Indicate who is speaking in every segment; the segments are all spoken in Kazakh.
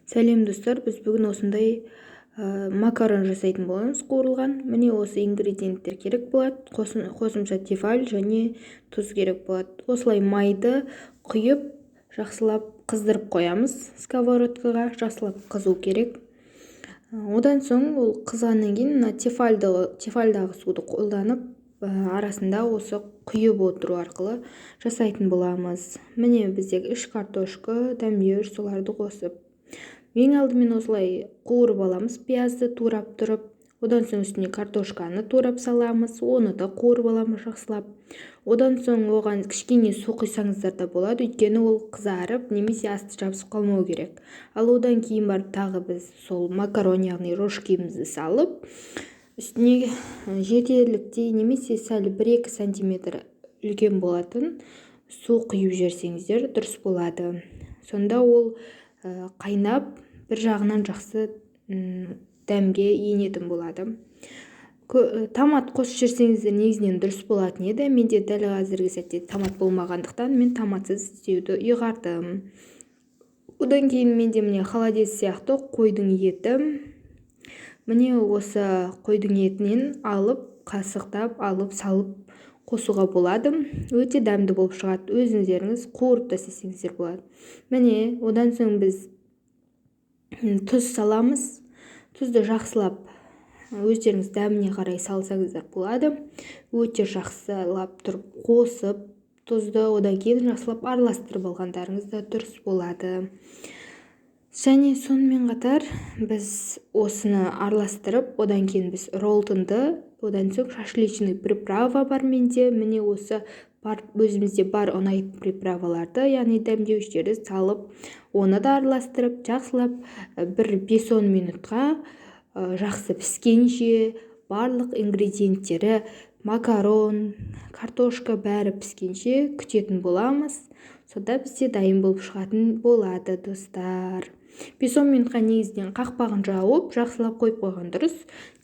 Speaker 1: Сәлем, достар! Біз бүгін осындай макарон жасайтын боламыз, қуырылған. Міне, осы ингредиенттер керек болады. Қосымша Тефаль және тұз керек болады. Осылай майды құйып, жақсылап қыздырып қоямыз сковородкаға. Жақсылап қызу керек. Одан соң, ол қызғаннан кейін, мына Тефальдағы суды қолданып, арасында осы құйып отыру арқылы жасайтын боламыз. Міне, бізде үш картошка, дәмдеуіш, соларды қосып, ең алдымен осылай қуырып аламыз пиязды турап тұрып. Одан соң үстіне картошканы турап саламыз, оны да қуырып аламыз жақсылап. Одан соң оған кішкене су құйсаңыздар да болады, өйткені ол қызарып немесе асты жабысып қалмау керек. Ал одан кейін барып тағы біз сол макарон, яғни рожкимізді салып, үстіне жетерліктей немесе сәл 1-2 сантиметр үлкен болатын су құйып жіберсеңіздер, дұрыс болады. Сонда ол қайнап, бір жағынан жақсы дәмге енетін болады. Томат қосып жіберсеңіздер, негізінен дұрыс болатын еді. Менде дәл қазіргі сәтте томат болмағандықтан, мен томатсыз істеуді ұйғардым. Одан кейін менде, міне, холодец сияқты қойдың еті. Міне, осы қойдың етінен алып, қасықтап алып салып қосуға болады. Өте дәмді болып шығады. Өзіңіздеріңіз қуырып та істесеңіздер болады. Міне, одан соң біз тұз саламыз. Тұзды жақсылап өздеріңіз дәміне қарай салсаңыздар болады. Өте жақсылап тұрып қосып тұзды, одан кейін жақсылап араластырып алғандарыңыз да дұрыс болады. Және сонымен қатар біз осыны араластырып, одан кейін біз Ролтонды, одан соң шашлычный приправа бар менде. Міне, осы бар, өзімізде бар ұнайтын приправаларды, яғни дәмдеуіштерді салып, оны да араластырып, жақсылап бір 5-10 минутқа жақсы піскенше, барлық ингредиенттері, макарон, картошка, бәрі піскенше күтетін боламыз. Сонда бізде дайын болып шығатын болады, достар. 5-10 минутқа негізінен қақпағын жауып, жақсылап қойып қойған дұрыс.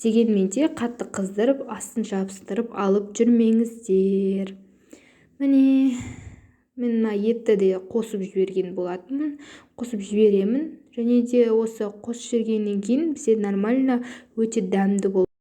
Speaker 1: Дегенмен де қатты қыздырып, астын жабыстырып алып жүрмеңіздер. Міне, мен мына етті де қосып жіберген болатынмын, қосып жіберемін. Және де осы қосып жібергеннен кейін бізде нормально, өте дәмді болып